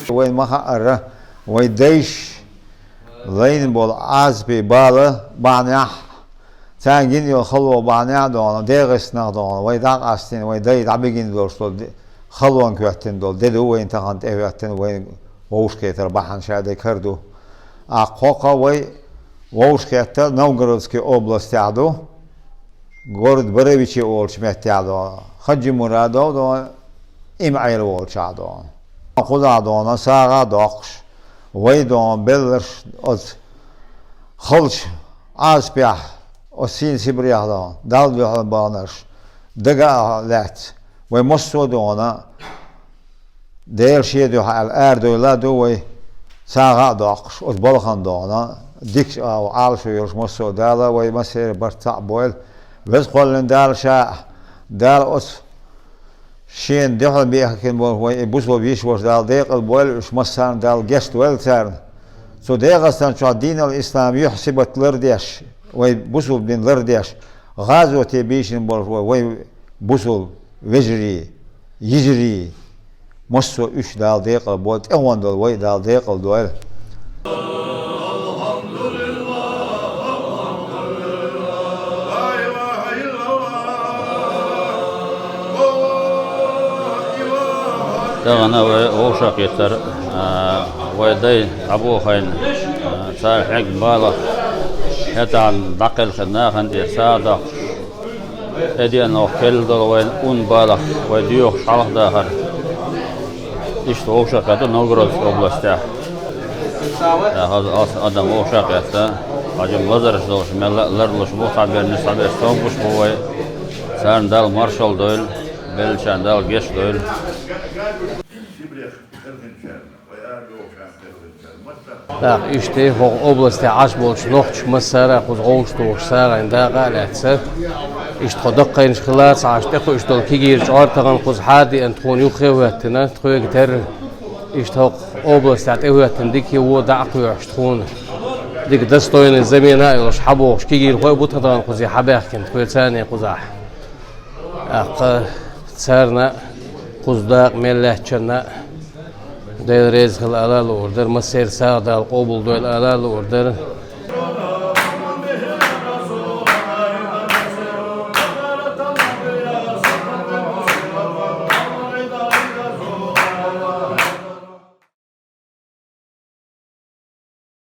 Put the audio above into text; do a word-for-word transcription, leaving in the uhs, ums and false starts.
Вайн ма хаъара, вай дайша лайна болу Ӏазапий бала бахьанехь, царна гина йолу хало бахьанехь а дона, дегӀастанах дона, вай дӀакъастийна, вай дай дӀабигина долуш долу де-, халонга хӀоьттина долу де ду вайна тахана тӀехӀоьттина, вайна вовшахкхетар бахьана ша дерг хӀара ду. Аккха хӀокху вай вовшахкхетта Новгородский областехь ду, город Боровичи олучу меттехь ду, Хаджи-Мурадов ду, Иман-Ӏела волчохь ду. Кхузахь ду, сагӀа а доккхуш, вай ду, белларш оцу халчу Ӏазапехь, оцу сийна Сибрех ду, Далла дуьхьал баханарш дага а лаьцна, вай массо а ду, Делан шен дуьхьа аьлла, арадевлла а ду вай, сагӀа а доккхуш, оцу балхана дона, дикачу агӀор Ӏалашо йолуш массо а Дала вай массеран барт цхьаъ бойла. Веза кхоьллина Дала Ша, Дала оцу Шена дуьхьал бехкина болу вай и бусулба йиша ваша Дала декъала бойла, уьш массарна Дала гечдойла царна. Цу ДегӀастан чохь динал ислам юьхь-сибат лардеш, вай бусулба дин лардеш, гӀазоте бийшина болуш вай, вай бусулба вежарий, йижарий, массо а уьш Дала декъала бойла, тӀехула долу вай Дала декъала дойла. Тахана вай вовшахкхетар, а, вай дай дӀабохийна, а, цара хьегна балах, хӀетахь дӀакхелхина нахана тӀера сагӀа доккхуш, тӀедеана оха керла долу вайн ун балах, вай доьхуш хьалха дахар. Иштта вовшахкхетта Новгородская областехь. ТӀаккха аса аса адам вовшахкхетта, хьажа лазарш долуш мелла а ларлуш бу, цхьаберш, цхьаберш совгӀаташ бу вай. Царна Дала маршалла дойла, беллачарна Дала гечдойла. ТӀаккха иштта хӀокху областехь Ӏаш болчу нохчаша массара а кхуза гӀовш тухуш сагӀина дакъа а лаьцна. Иштта тхо даккхийнаш хилла ца Ӏаш тӀекхуьуш долу кегийра чкъор тахана кхуза хьадеана тхуна юххе а хӀоьттина, тхоьга терра иштта хӀокху областехь тӀехӀоьттина дика а, вон а дӀа а кхоьхьуш тхуна. Дика достойный замена а йолуш хьабохуш кегийрхой а бу тхан тахана кхуза хьабаьхкина, тхоьца а кхузахь. ТӀаккха царна а, кхуза дакъа мел лаьцначарна а Дела реза хила ала а луур дара, массеран сагӀа Дала къобалдойла ала а луур дара.